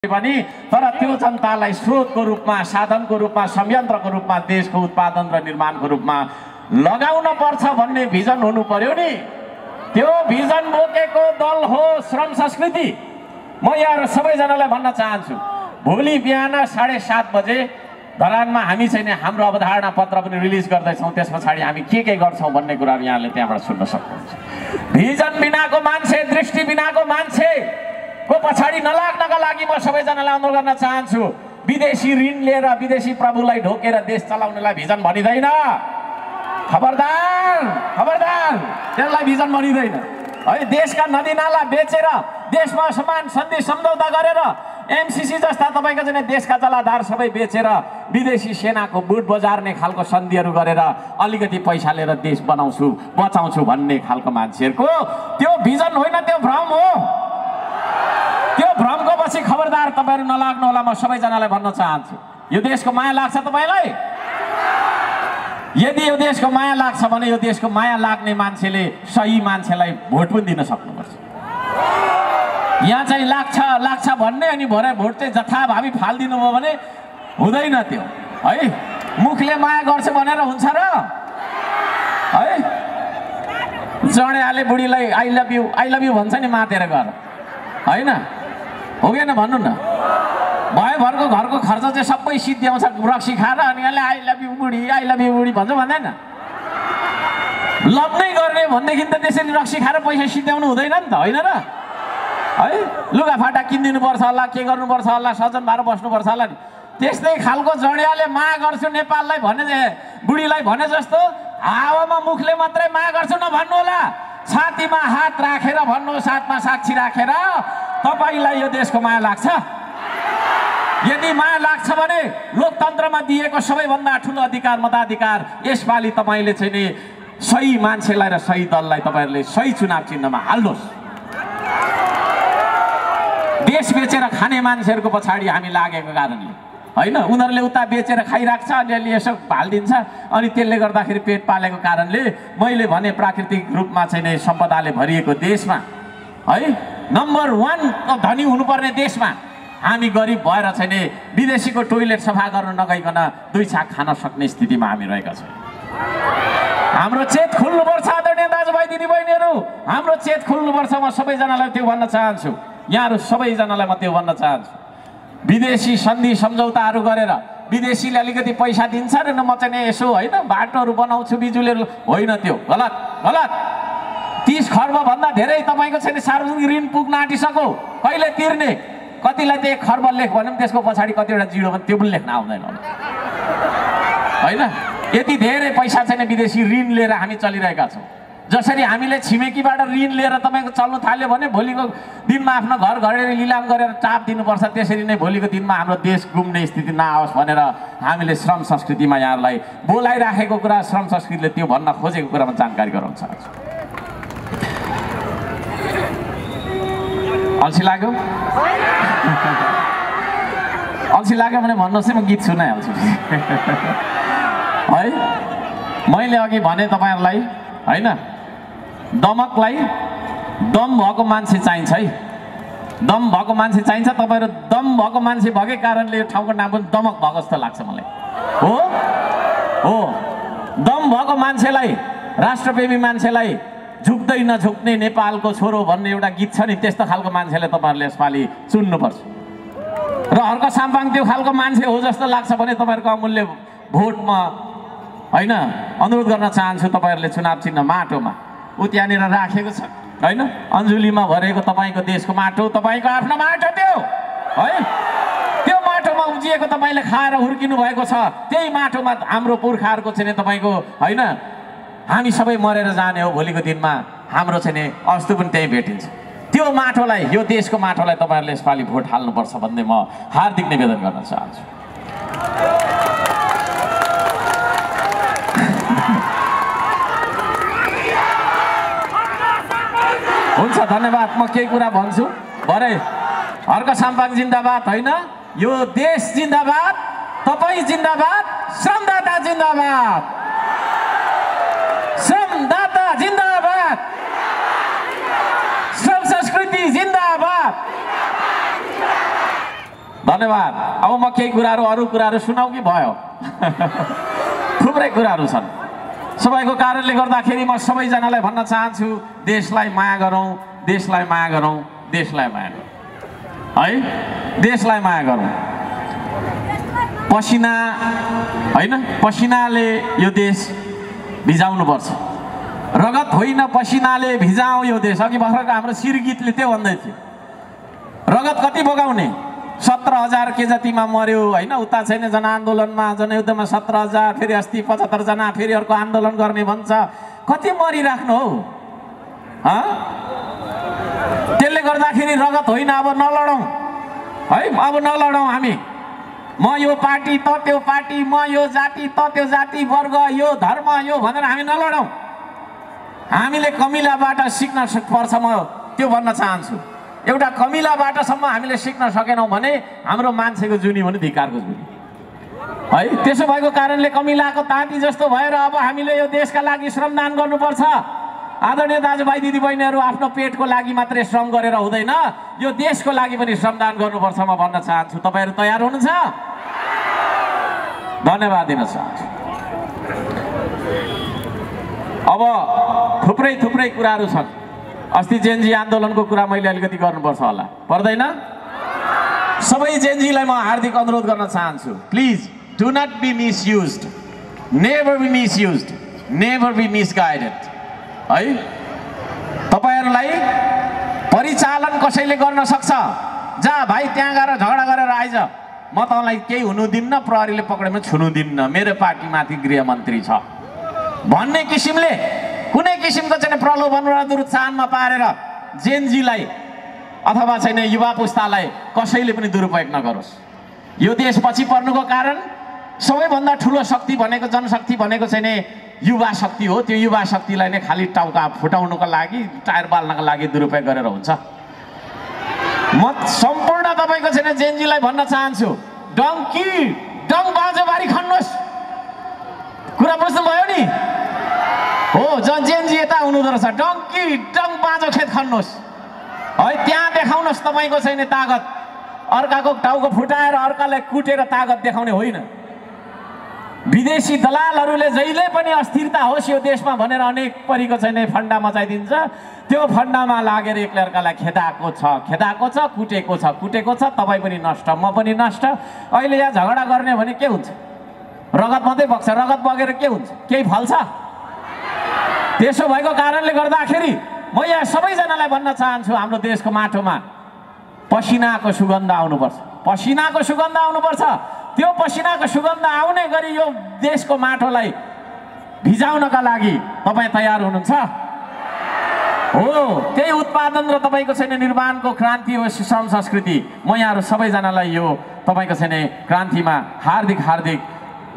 पनि तर त्यो जनतालाई स्रोतको रूपमा साधनको रूपमा संयन्त्रको रूपमा देशको उत्पादन र निर्माणको रूपमा लगाउन पर्छ भन्ने भिजन हुनु पर्यो नि। त्यो भिजन बोकेको दल हो श्रम संस्कृति। म यहाँ सबैजनालाई भन्न चाहन्छु, भोलि बिहान 7:30 बजे धरानमा हामी चाहिँ नि हाम्रो अवधारणा पत्र पनि रिलिज गर्दैछौँ। त्यस पछाडि हामी के गर्छौँ भन्ने कुराहरू यहाँले त्यहाँबाट सुन्न सक्नुहुन्छ। भिजन बिनाको मान्छे, दृष्टि बिनाको मान्छे को पछाडि नलाग्नका लागि म सबैजनालाई अनुरोध गर्न चाहन्छु। विदेशी ऋण लिएर विदेशी प्रभुलाई ढोकेर देश चलाउनेलाई भिजन भनिँदैन। खबरदार खबरदार, त्यसलाई भिजन भनिँदैन है। देशका नदीनाला बेचेर, देशमा समान सन्धि सम्झौता गरेर, एमसीसी जस्ता तपाईँको चाहिँ देशका जलाधार सबै बेचेर विदेशी सेनाको बुट बजार्ने खालको सन्धिहरू गरेर अलिकति पैसा लिएर देश बनाउँछु बचाउँछु भन्ने खालको मान्छेहरूको त्यो भिजन होइन, त्यो भ्रम हो। त्यो भ्रमको पछि खबरदार तपाईहरु नलाग्नु होला। म सबैजनालाई भन्न चाहन्छु, यो देशको माया लाग्छ तपाईलाई? यदि यो देशको माया लाग्छ भने यो देशको माया लाग्ने मान्छेले सही मान्छेलाई भोट पनि दिन सक्नुपर्छ। यहाँ चाहिँ लाग्छ भन्ने अनि भरे भोट चाहिँ जथाभावी फाल्दिनु भयो भने हुँदैन त्यो है। मुखले माया गर्छ भनेर हुन्छ र है? जडेले बुढीलाई आई लभ यू भन्छ नि मातेर गएर, होइन हो कि न? भन्नु न। भयभरको घरको खर्च चाहिँ सबै सिद्ध्याउँछ रक्सी खाएर, अनि यसले आई लभ यू बुढी भन्छ भन्दैन? लभ नै गर्ने भनेदेखि त त्यसरी रक्सी खाएर पैसा सिद्ध्याउनु हुँदैन नि त, होइन र है? लुगाफाटा किनिदिनुपर्छ होला, के गर्नुपर्छ होला, सजन भएर बस्नुपर्छ होला नि। त्यस्तै खालको जडियाले माया गर्छु नेपाललाई भने, बुढीलाई भने जस्तो हावामा मुखले मात्रै माया गर्छु नभन्नु होला। छातीमा हात राखेर भन्नुहोस्, हातमा साक्षी राखेर, तपाईलाई यो देशको माया लाग्छ? यदि माया लाग्छ भने लोकतन्त्रमा दिएको सबैभन्दा ठुलो अधिकार मताधिकार यसपालि तपाईले चाहिँ नि सही मान्छेलाई र सही दललाई तपाईहरुले सही चुनाव चिन्हमा हाल्नुहोस्। देश बेचेर खाने मान्छेहरूको पछाडि हामी लागेको कारणले होइन, उनीहरूले उता बेचेर खाइराख्छ, अलिअलि यसो हालिदिन्छ, अनि त्यसले गर्दाखेरि पेट पालेको कारणले मैले भने प्राकृतिक रूपमा चाहिँ नि सम्पदाले भरिएको देशमा है, नम्बर 1 धनी हुनुपर्ने देशमा हामी गरिब भएर चाहिँ नि विदेशीको टोइलेट सफा गर्न नगइकन 2 छाक खान सक्ने स्थितिमा हामी रहेका छौँ। हाम्रो चेत खुल्नुपर्छ आदरणीय दाजुभाइ दिदीबहिनीहरू, हाम्रो चेत खुल्नुपर्छ। म सबैजनालाई त्यो भन्न चाहन्छु, यहाँहरू सबैजनालाई म त्यो भन्न चाहन्छु। विदेशी सन्धि सम्झौताहरू गरेर विदेशीले अलिकति पैसा दिन्छ र म चाहिँ यसो होइन बाटोहरू बनाउँछु बिजुलीहरू, होइन, त्यो गलत गलत। 30 खर्ब भन्दा धेरै तपाईँको चाहिँ सार्वजनिक ऋण पुग्न आँटिसक्यो, कहिले तिर्ने? कतिलाई त 1 खर्ब लेख भने पनि त्यसको पछाडि कतिवटा जिरो पनि त्यो पनि लेख्न आउँदैन होला, होइन? यति धेरै पैसा चाहिँ विदेशी ऋण लिएर हामी चलिरहेका छौँ। जसरी हामीले छिमेकीबाट ऋण लिएर तपाईँको चल्नु थाल्यो भने भोलिको दिनमा आफ्नो घर घरेर लिलाम गरेर चाप दिनुपर्छ, त्यसरी नै भोलिको दिनमा हाम्रो देश गुम्ने स्थिति नआओस् भनेर हामीले श्रम संस्कृतिमा यहाँलाई बोलाइराखेको कुरा, श्रम संस्कृतिले त्यो भन्न खोजेको कुरामा जानकारी गराउन चाहन्छु। अल्छी लाग्यो? अल्छी लाग्यो भने भन्नुहोस् है, म गीत सुनाइहाल्छु है। मैले अघि भने तपाईँहरूलाई होइन, दमकलाई दम भएको मान्छे चाहिन्छ है, दम भएको मान्छे चाहिन्छ। तपाईँहरू दम भएको मान्छे भएकै कारणले यो ठाउँको नाम पनि दमक भएको जस्तो लाग्छ मलाई। हो हो, दम भएको मान्छेलाई, राष्ट्रप्रेमी मान्छेलाई झुक्दै नझुक्ने नेपालको छोरो भन्ने एउटा गीत छ नि, त्यस्तो खालको मान्छेले तपाईँहरूले यसपालि चुन्नुपर्छ। र अर्को साम्पाङ त्यो खालको मान्छे हो जस्तो लाग्छ भने तपाईँहरूको अमूल्य भोटमा होइन अनुरोध गर्न चाहन्छु। तपाईँहरूले चुनाव चिन्ह माटोमा ऊ त्यहाँनिर राखेको छ होइन, अन्जुलीमा भरेको तपाईँको देशको माटो, तपाईँको आफ्नो माटो त्यो है। त्यो माटोमा उब्जिएको तपाईँले खाएर हुर्किनु भएको छ, त्यही माटोमा हाम्रो पुर्खाहरूको चाहिँ तपाईँको होइन हामी सबै मरेर जाने हो। भोलिको दिनमा हाम्रो चाहिँ नि अस्तु पनि त्यही भेटिन्छ। त्यो माटोलाई, यो देशको माटोलाई तपाईँहरूले यसपालि भोट हाल्नुपर्छ भन्ने म हार्दिक निवेदन गर्न चाहन्छु। हुन्छ, धन्यवाद। म केही कुरा भन्छु भरे। अर्को साम्पाङ जिन्दाबाद होइन, यो देश जिन्दाबाद, तपाईँ जिन्दाबाद, श्रमदाता जिन्दाबाद, श्रमदाता जिन्दाबाद, श्रम संस्कृति जिन्दाबाद। धन्यवाद। अब म केही कुराहरू अरू कुराहरू सुनाऊ कि भयो? थुप्रै कुराहरू छन्। सबैको कारणले गर्दाखेरि म सबैजनालाई भन्न चाहन्छु, देशलाई माया गरौँ, देशलाई माया गरौँ, देशलाई माया गरौँ, है, देशलाई माया गरौँ। पसिना होइन, पसिनाले यो देश भिजाउनुपर्छ। रगत होइन, पसिनाले भिजाऊ यो देश। अघि भर्खरको हाम्रो सिरगीतले त्यो भन्दै थियो। रगत कति बगाउने? 17,000 के जतिमा मर्यो होइन, उता छैन जनआन्दोलनमा, जनयुद्धमा 17,000, फेरि अस्ति 75 जना फेरि अर्को आन्दोलन गर्ने भन्छ। कति मरिराख्नु हो? त्यसले गर्दाखेरि रगत होइन, अब नलडौँ है, अब नलडौँ हामी। म यो पार्टी त त्यो पार्टी, म यो जाति त त्यो जाति, वर्ग यो धर्म यो भनेर हामी नलडौँ। हामीले कमिलाबाट सिक्न पर्छ, म त्यो भन्न चाहन्छु। एउटा कमिलाबाटसम्म हामीले सिक्न सकेनौँ भने हाम्रो मान्छेको जुनी भने धिक्कारको जुनी है। त्यसो भएको कारणले कमिलाको ताती जस्तो भएर अब हामीले यो देशका लागि श्रमदान गर्नुपर्छ। आदरणीय दाजुभाइ दिदीबहिनीहरू, आफ्नो पेटको लागि मात्रै श्रम गरेर हुँदैन, यो देशको लागि पनि श्रमदान गर्नुपर्छ म भन्न चाहन्छु। तपाईँहरू तयार हुनुहुन्छ? धन्यवाद दिन चाहन्छु। अब थुप्रै थुप्रै कुराहरू छन्। अस्ति जेनजी आन्दोलनको कुरा मैले अलिकति गर्नुपर्छ होला, पर्दैन? सबै जेनजीलाई म हार्दिक अनुरोध गर्न चाहन्छु, please do not be misused, never be misused, never be misguided है। तपाईँहरूलाई परिचालन कसैले गर्न सक्छ, जा भाइ त्यहाँ गएर झगडा गरेर आइज, म तँलाई केही हुनु दिन्न, प्रहरीले पक्रेमा छुनु दिन्न, मेरो पार्टीमाथि गृहमन्त्री छ भन्ने किसिमले कुनै किसिमको चाहिँ प्रलोभन र दुरुत्साहनमा पारेर जेनजीलाई अथवा चाहिँ युवा पुस्तालाई कसैले पनि दुरुपयोग नगरोस्। यो देश पछि पर्नुको कारण सबैभन्दा ठुलो शक्ति भनेको, जनशक्ति भनेको चाहिँ नि युवा शक्ति हो। त्यो युवा शक्तिलाई नै खालि टाउका फुटाउनुको लागि, टायर बाल्नको लागि दुरुपयोग गरेर हुन्छ। म सम्पूर्ण तपाईँको चाहिँ जेनजीलाई भन्न चाहन्छु, डङ्की डङ बाँझो बारी खन्नुहोस्। कुरा बुझ्नुभयो नि? हो, जेनजी यता हुनुहुँदो रहेछ, डङ्की डङ बाँझो खेत खन्नुहोस् है, त्यहाँ देखाउनुहोस् तपाईँको छैन तागत। अर्काको टाउको फुटाएर अर्कालाई कुटेर तागत देखाउने होइन। विदेशी दलालहरूले जहिले पनि अस्थिरता होस् यो देशमा भनेर अनेक परीको छैन फन्डा मचाइदिन्छ। त्यो फन्डामा लागेर एकले अर्कालाई खेदाएको छ, खेदाएको छ, कुटेको छ, कुटेको छ। तपाईँ पनि नष्ट, म पनि नष्ट। अहिले यहाँ झगडा गर्ने भने के हुन्छ? रगत मात्रै बग्छ। रगत बगेर के हुन्छ? केही फल्छ? त्यसो भएको कारणले गर्दाखेरि म यहाँ सबैजनालाई भन्न चाहन्छु, हाम्रो देशको माटोमा पसिनाको सुगन्ध आउनुपर्छ, पसिनाको सुगन्ध आउनुपर्छ। त्यो पसिनाको सुगन्ध आउने गरी यो देशको माटोलाई भिजाउनका लागि तपाईँ तयार हुनुहुन्छ? हो, त्यही उत्पादन र तपाईँको छैन निर्माणको क्रान्ति हो श्रम संस्कृति। म यहाँहरू सबैजनालाई यो तपाईँको छैन क्रान्तिमा हार्दिक हार्दिक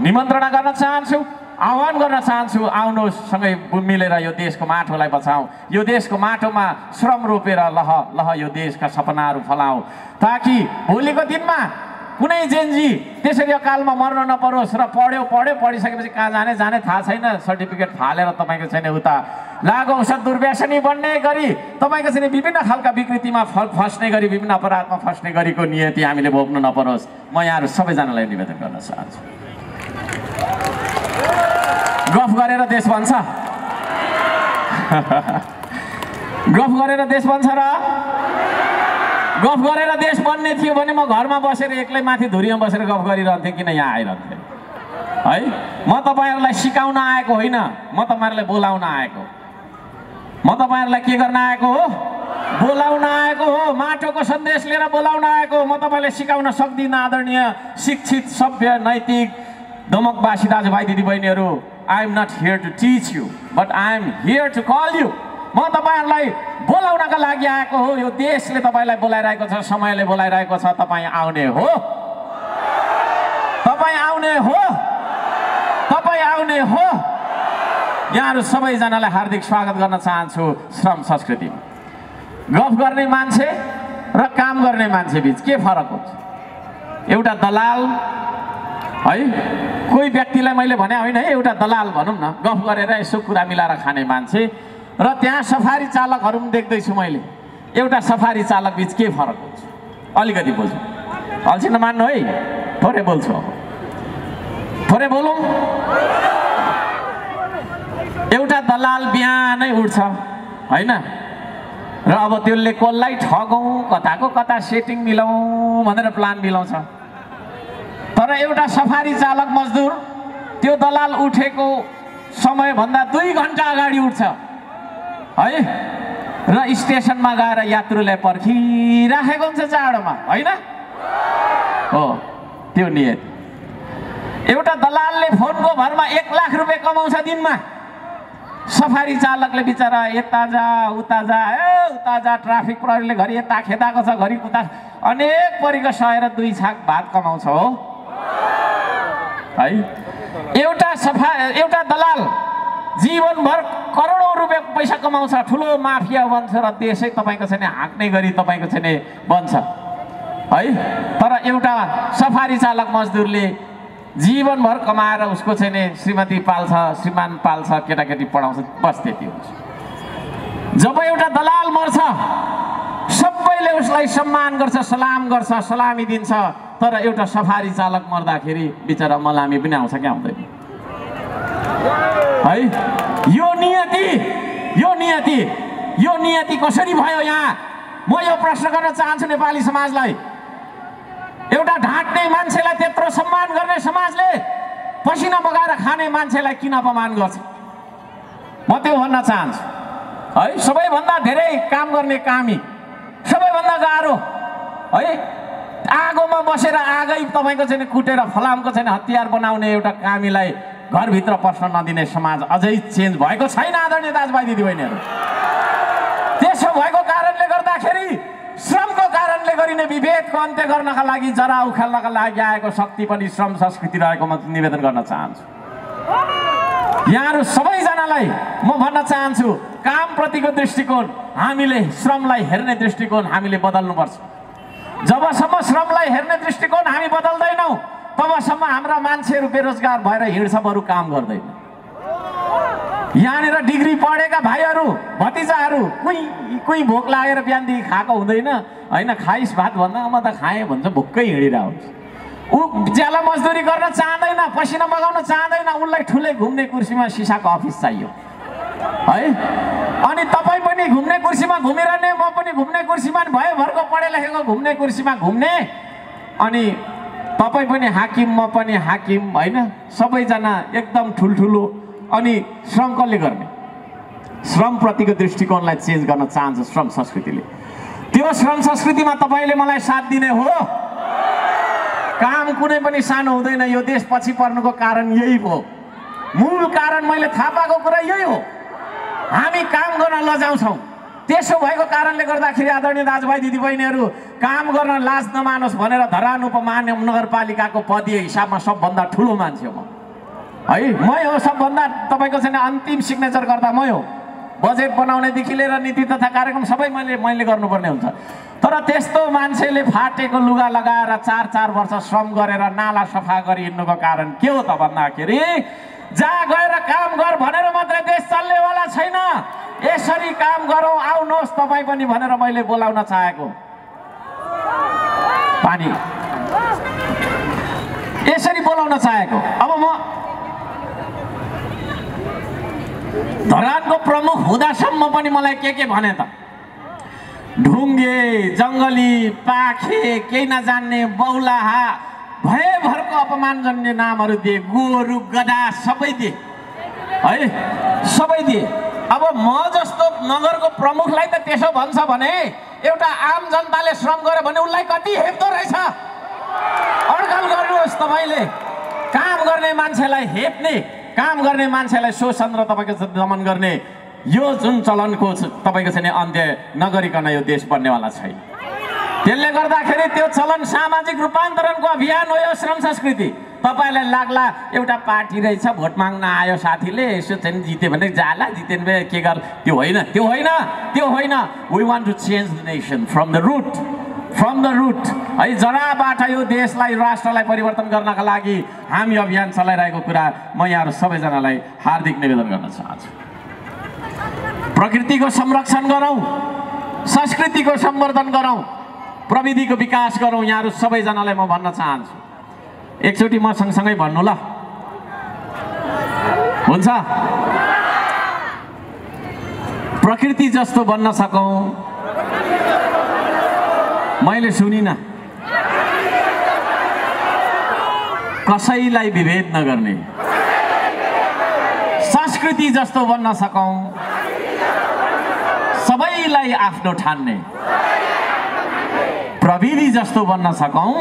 निमन्त्रणा गर्न चाहन्छु, आह्वान गर्न चाहन्छु। आउनुहोस्, सँगै मिलेर यो देशको माटोलाई बचाऊ, यो देशको माटोमा श्रम रोपेर लह लह यो देशका सपनाहरू फलाऊ, ताकि भोलिको दिनमा कुनै जेनजी त्यसरी अकालमा मर्न नपरोस्। र पढिसकेपछि कहाँ जाने जाने थाहा छैन, सर्टिफिकेट फालेर तपाईँको छैन उता लागु औषध दुर्व्यसनी बन्ने गरी तपाईँको चाहिँ विभिन्न खालका विकृतिमा फस्ने गरी, विभिन्न अपराधमा फस्ने गरीको नियति हामीले भोग्नु नपरोस्। म यहाँहरू सबैजनालाई निवेदन गर्न चाहन्छु। गफ गरेर देश बन्छ, गफ गरेर देश बन्छ। र गफ गरेर देश बन्ने थियो भने म घरमा बसेर एक्लै माथि धुरीमा बसेर गफ गरिरहन्थेँ, किन यहाँ आइरहन्थेँ है। म तपाईँहरूलाई सिकाउन आएको होइन, म तपाईँहरूलाई बोलाउन आएको। म तपाईँहरूलाई के गर्न आएको हो? बोलाउन आएको हो। माटोको सन्देश लिएर बोलाउन आएको हो। म तपाईँलाई सिकाउन सक्दिनँ आदरणीय शिक्षित सभ्य नैतिक दमकवासी दाजुभाइ दिदीबहिनीहरू। I am not here to teach you, but I am here to call you. म तपाईँहरूलाई बोलाउनका लागि आएको हो। यो देशले तपाईँलाई बोलाइरहेको छ, समयले बोलाइरहेको छ। तपाईँ आउने हो, तपाईँ आउने हो, तपाईँ आउने हो। यहाँहरू सबैजनालाई हार्दिक स्वागत गर्न चाहन्छु श्रम संस्कृतिमा। गफ गर्ने मान्छे र काम गर्ने मान्छे बिच के फरक हुन्छ? एउटा दलाल है, कोही व्यक्तिलाई मैले भने होइन है, एउटा दलाल भनौँ न, गफ गरेर यसो कुरा मिलाएर खाने मान्छे र त्यहाँ सफारी चालकहरू पनि देख्दैछु मैले। एउटा सफारी चालक बिच के फरक हुन्छ? अलिकति बुझौँ। अल्छी नमान्नु है, थोरै बोल्छु, थोरै बोलौँ। एउटा दलाल बिहानै उठ्छ होइन, र अब त्यसले कसलाई ठगौँ, कताको कता सेटिङ मिलाउँ भनेर प्लान मिलाउँछ। तर एउटा सफारी चालक मजदुर त्यो दलाल उठेको समयभन्दा 2 घन्टा अगाडि उठ्छ है, र स्टेसनमा गएर यात्रुलाई पर्खिराखेको हुन्छ चाडोमा होइन। हो त्यो नियत। एउटा दलालले फोनको भरमा 1 लाख रुपियाँ कमाउँछ दिनमा। सफारी चालकले बिचरा यता जा उता जा, उता जा, ट्राफिक प्रहरीले घरि यता खेदाएको छ, घरि उता, अनेक परिको सहेर 2 छाक भात कमाउँछ हो है। एउटा दलाल जीवनभर करोडौँ रुपियाँ पैसा कमाउँछ, ठुलो माफिया बन्छ र देशै तपाईँको चाहिँ हाँक्ने गरी तपाईँको चाहिँ बन्छ है। तर एउटा सफारी चालक मजदुरले जीवनभर कमाएर उसको चाहिँ श्रीमती पाल्छ, श्रीमान पाल्छ, केटाकेटी पढाउँछ, बस त्यति हुन्छ। जब एउटा दलाल मर्छ सबैले उसलाई सम्मान गर्छ, सलाम गर्छ, सलामी दिन्छ। तर एउटा सफारी चालक मर्दाखेरि बिचरा मलामी पनि आउँछ कि आउँदैन है। यो नियति कसरी भयो यहाँ? म यो प्रश्न गर्न चाहन्छु नेपाली समाजलाई। एउटा ढाँट्ने मान्छेलाई त्यत्रो सम्मान गर्ने समाजले पसिना बगाएर खाने मान्छेलाई किन अपमान गर्छ? म त्यो भन्न चाहन्छु है। सबैभन्दा धेरै काम गर्ने कामी, सबैभन्दा गाह्रो है, आगोमा बसेर आगै तपाईँको चाहिँ कुटेर फलामको चाहिँ हतियार बनाउने एउटा कामीलाई घरभित्र पस्न नदिने समाज अझै चेन्ज भएको छैन आदरणीय दाजुभाइ दिदीबहिनीहरू। त्यसो भएको कारणले गर्दाखेरि श्रमको कारणले गरिने विभेदको अन्त्य गर्नका लागि, जरा उखाल्नका लागि आएको शक्ति पनि श्रम संस्कृति रहेको म निवेदन गर्न चाहन्छु। यहाँहरू सबैजनालाई म भन्न चाहन्छु, कामप्रतिको दृष्टिकोण, हामीले श्रमलाई हेर्ने दृष्टिकोण हामीले बदल्नुपर्छ। जबसम्म श्रमलाई हेर्ने दृष्टिकोण हामी बदल्दैनौँ तबसम्म हाम्रा मान्छेहरू बेरोजगार भएर हिँड्छ, बरु काम गर्दैन। यहाँनिर डिग्री पढेका भाइहरू भतिजाहरू कोही भोक लागेर बिहानदेखि खाएको हुँदैन होइन, खाइस भात भन्दा म त खाएँ भन्छ, भोकै हिँडिरहेको हुन्छ। ऊ ज्याला मजदुरी गर्न चाहँदैन, पसिना बगाउन चाहँदैन, उसलाई ठुलै घुम्ने कुर्सीमा सिसाको अफिस चाहियो है। अनि तपाईँ पनि घुम्ने कुर्सीमा घुमिरहने, म पनि घुम्ने कुर्सीमा, भयोभरको पढे लेखेको घुम्ने कुर्सीमा घुम्ने, अनि तपाईँ पनि हाकिम म पनि हाकिम होइन, सबैजना एकदम ठुल्ठुलो। अनि श्रम कसले गर्ने? श्रमप्रतिको दृष्टिकोणलाई चेन्ज गर्न चाहन्छ श्रम संस्कृतिले। त्यो श्रम संस्कृतिमा तपाईँले मलाई साथ दिने हो। काम कुनै पनि सानो हुँदैन। यो देश पछि पर्नुको कारण यही हो, मूल कारण मैले थाहा पाएको कुरा यही हो। हामी काम गर्न लजाउँछौँ। त्यसो भएको कारणले गर्दाखेरि आदरणीय दाजुभाइ दिदीबहिनीहरू, काम गर्न लाज नमानोस् भनेर धरान उपमहानगर नगरपालिकाको पदीय हिसाबमा सबभन्दा ठुलो मान्छे हो है। मै हो सबभन्दा, तपाईँको चाहिँ अन्तिम सिग्नेचर गर्दा मै हो। बजेट बनाउनेदेखि लिएर नीति तथा कार्यक्रम सबै मैले गर्नुपर्ने हुन्छ। तर त्यस्तो मान्छेले फाटेको लुगा लगाएर 4-4 वर्ष श्रम गरेर नाला सफा गरी हिँड्नुको कारण के हो त भन्दाखेरि, जहाँ गएर काम गर भनेर मात्रै देश चल्नेवाला छैन। यसरी काम गरौँ, आउनुहोस् तपाईँ पनि भनेर मैले बोलाउन चाहेको। पानी यसरी बोलाउन चाहेको। अब म धरानको प्रमुख हुँदासम्म पनि मलाई के भने त, ढुङ्गे, जङ्गली, पाखे, केही नजान्ने, बौलाहा, भयभरको अपमानजन्य नामहरू दिए, गोरु गधा सबै दिए है, सबै दिए। अब म जस्तो नगरको प्रमुखलाई त त्यसो भन्छ भने एउटा आम जनताले श्रम गर्यो भने उसलाई कति हेप्दो रहेछ। अड्कल गर्नुहोस् तपाईँले। काम गर्ने मान्छेलाई हेप्ने, काम गर्ने मान्छेलाई शोषण र तपाईँको दमन गर्ने यो जुन चलनको तपाईँको चाहिँ अन्त्य नगरिकन यो देश बन्नेवाला छैन। त्यसले गर्दाखेरि त्यो चलन सामाजिक रूपान्तरणको अभियान हो यो श्रम संस्कृति। तपाईँलाई लाग्ला एउटा पार्टी रहेछ, भोट माग्न आयो साथीले, यसो चाहिँ जित्यो भने जाला, जित्यो भने के गर, त्यो होइन, त्यो होइन, त्यो होइन। We want to change the nation from the root है। जराबाट यो देशलाई, राष्ट्रलाई परिवर्तन गर्नका लागि हामी अभियान चलाइरहेको कुरा म यहाँहरू सबैजनालाई हार्दिक निवेदन गर्न चाहन्छु। प्रकृतिको संरक्षण गरौँ, संस्कृतिको सम्वर्धन गरौँ। प्रविधिको विकास गरौँ। यहाँहरू सबैजनालाई म भन्न चाहन्छु, एकचोटि म सँगसँगै भन्नु ल, हुन्छ? प्रकृति जस्तो बन्न सकौँ। मैले सुनिनँ, कसैलाई विभेद नगर्ने। संस्कृति जस्तो बन्न सकौँ, सबैलाई आफ्नो ठान्ने। प्रविधि जस्तो बन्न सकौँ,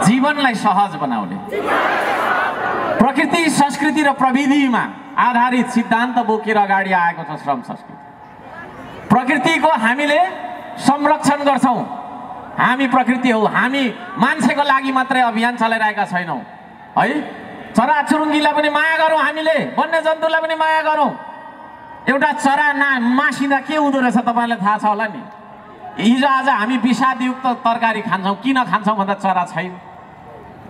जीवनलाई सहज बनाउने। प्रकृति, संस्कृति र प्रविधिमा आधारित सिद्धान्त बोकेर अगाडि आएको छ श्रम संस्कृति। प्रकृतिको हामीले संरक्षण गर्छौँ। हामी प्रकृति हौ, हामी मान्छेको लागि मात्रै अभियान चलाइरहेका छैनौँ है। चराचुरुङ्गीलाई पनि माया गरौँ, हामीले वन्यजन्तुलाई पनि माया गरौँ। एउटा चरा मासिँदा के हुँदो रहेछ तपाईँलाई थाहा छ होला नि। हिजो आज हामी विषादयुक्त तरकारी खान्छौँ, किन खान्छौँ भन्दा चरा छैन।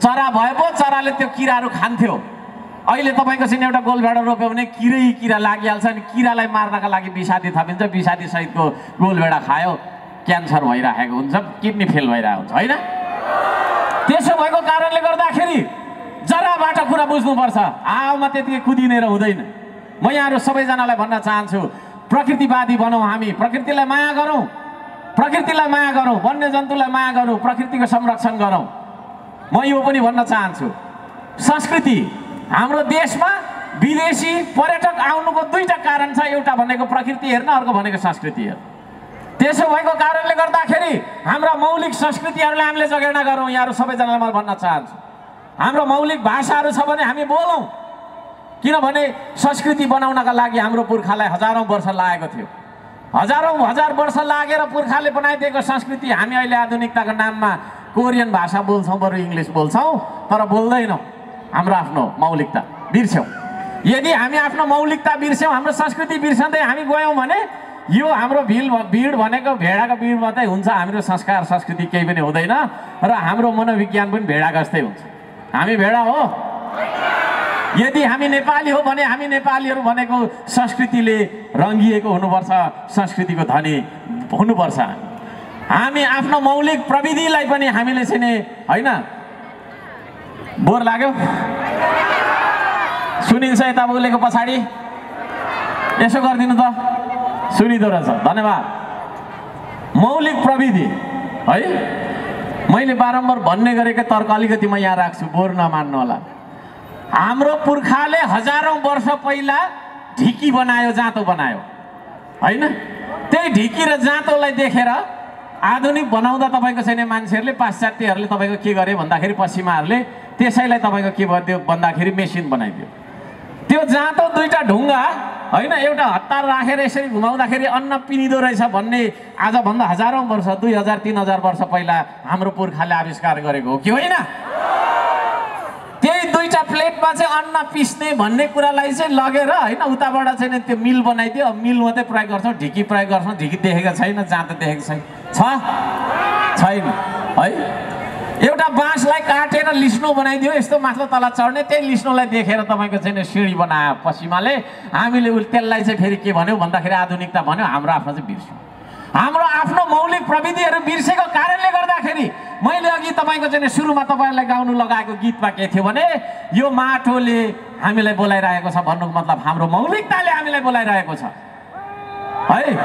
चरा भए पो चराले त्यो किराहरू खान्थ्यो। अहिले तपाईँको चाहिँ एउटा गोलभेडा रोप्यो भने किरा लागिहाल्छ, अनि किरालाई मार्नका लागि विषादी थपिन्छ। विषादी सहितको गोलभेडा खायो, क्यान्सर भइरहेको हुन्छ, किडनी फेल भइरहेको हुन्छ होइन। त्यसो भएको कारणले गर्दाखेरि जराबाट कुरा बुझ्नुपर्छ, हावामा त्यतिकै कुदिनेर हुँदैन। म यहाँहरू सबैजनालाई भन्न चाहन्छु, प्रकृतिवादी बनौँ। हामी प्रकृतिलाई माया गरौँ, प्रकृतिलाई माया गरौँ, वन्यजन्तुलाई माया गरौँ, प्रकृतिको संरक्षण गरौँ। म यो पनि भन्न चाहन्छु, संस्कृति हाम्रो देशमा विदेशी पर्यटक आउनुको दुईटा कारण छ। एउटा भनेको प्रकृति हेर्न, अर्को भनेको संस्कृति हेर्न। त्यसो भएको कारणले गर्दाखेरि हाम्रा मौलिक संस्कृतिहरूलाई हामीले जगेर्ना गरौँ। यहाँहरू सबैजनालाई म भन्न चाहन्छु, हाम्रो मौलिक भाषाहरू छ भने हामी बोलौँ। किनभने संस्कृति बनाउनका लागि हाम्रो पुर्खालाई हजारौँ वर्ष लागेको थियो। हजार वर्ष लागेर पुर्खाले बनाइदिएको संस्कृति हामी अहिले आधुनिकताको नाममा कोरियन भाषा बोल्छौँ, बरु इङ्ग्लिस बोल्छौँ, तर बोल्दैनौँ हाम्रो आफ्नो मौलिकता बिर्स्यौँ। यदि हामी आफ्नो मौलिकता बिर्स्यौँ, हाम्रो संस्कृति बिर्सँदै हामी गयौँ भने यो हाम्रो भिड भनेको भेडाको भिड मात्रै हुन्छ। हाम्रो संस्कार संस्कृति केही पनि हुँदैन र हाम्रो मनोविज्ञान पनि भेडा जस्तै हुन्छ। हामी भेडा हो। यदि हामी नेपाली हो भने हामी नेपालीहरू भनेको संस्कृतिले रङ्गिएको हुनुपर्छ, संस्कृतिको धनी हुनुपर्छ। हामी आफ्नो मौलिक प्रविधिलाई पनि हामीले चाहिँ होइन। बोर लाग्यो? सुनिन्छ यता बोलेको पछाडि? यसो गरिदिनु त, सुनिँदो रहेछ। धन्यवाद। मौलिक प्रविधि है, मैले बारम्बार भन्ने गरेको तर्क अलिकति म यहाँ राख्छु, बोर नमान्नु होला। हाम्रो पुर्खाले हजारौँ वर्ष पहिला ढिकी बनायो, जाँतो बनायो होइन। त्यही ढिकी र जाँतोलाई देखेर आधुनिक बनाउँदा तपाईँको छैन मान्छेहरूले, पाश्चात्यहरूले तपाईँको के गरे भन्दाखेरि, पश्चिमाहरूले त्यसैलाई तपाईँको के भयो भन्दाखेरि मेसिन बनाइदियो। त्यो जाँतो दुईटा ढुङ्गा होइन, एउटा हतार राखेर यसरी घुमाउँदाखेरि अन्न पिनिँदो रहेछ भन्ने आजभन्दा हजारौँ वर्ष, 2000-3000 वर्ष पहिला हाम्रो पुर्खाले आविष्कार गरेको हो कि होइन? त्यही दुईटा प्लेटमा चाहिँ अन्न पिस्ने भन्ने कुरालाई चाहिँ लगेर होइन उताबाट चाहिँ त्यो मिल बनाइदियो। मिल मात्रै प्रयोग गर्छौँ, ढिकी प्रयोग गर्छौँ। ढिकी देखेको छैन, जाँतो देखेको छैन, छैन है। एउटा बाँसलाई काटेर लिस्नो बनाइदियो, यस्तो माथि तल चढ्ने, त्यही लिस्नोलाई देखेर तपाईँको चाहिँ सिँढी बनायो पश्चिमाले। हामीले त्यसलाई चाहिँ फेरि के भन्यो भन्दाखेरि आधुनिकता भन्यो। हाम्रो आफ्नो चाहिँ बिर्स्यौँ। हाम्रो आफ्नो मौलिक प्रविधिहरू बिर्सेको कारणले गर्दाखेरि मैले अघि तपाईँको चाहिँ सुरुमा तपाईँहरूलाई गाउनु लगाएको गीतमा के थियो भने यो माटोले हामीलाई बोलाइरहेको छ भन्नुको मतलब हाम्रो मौलिकताले हामीलाई बोलाइरहेको छ है।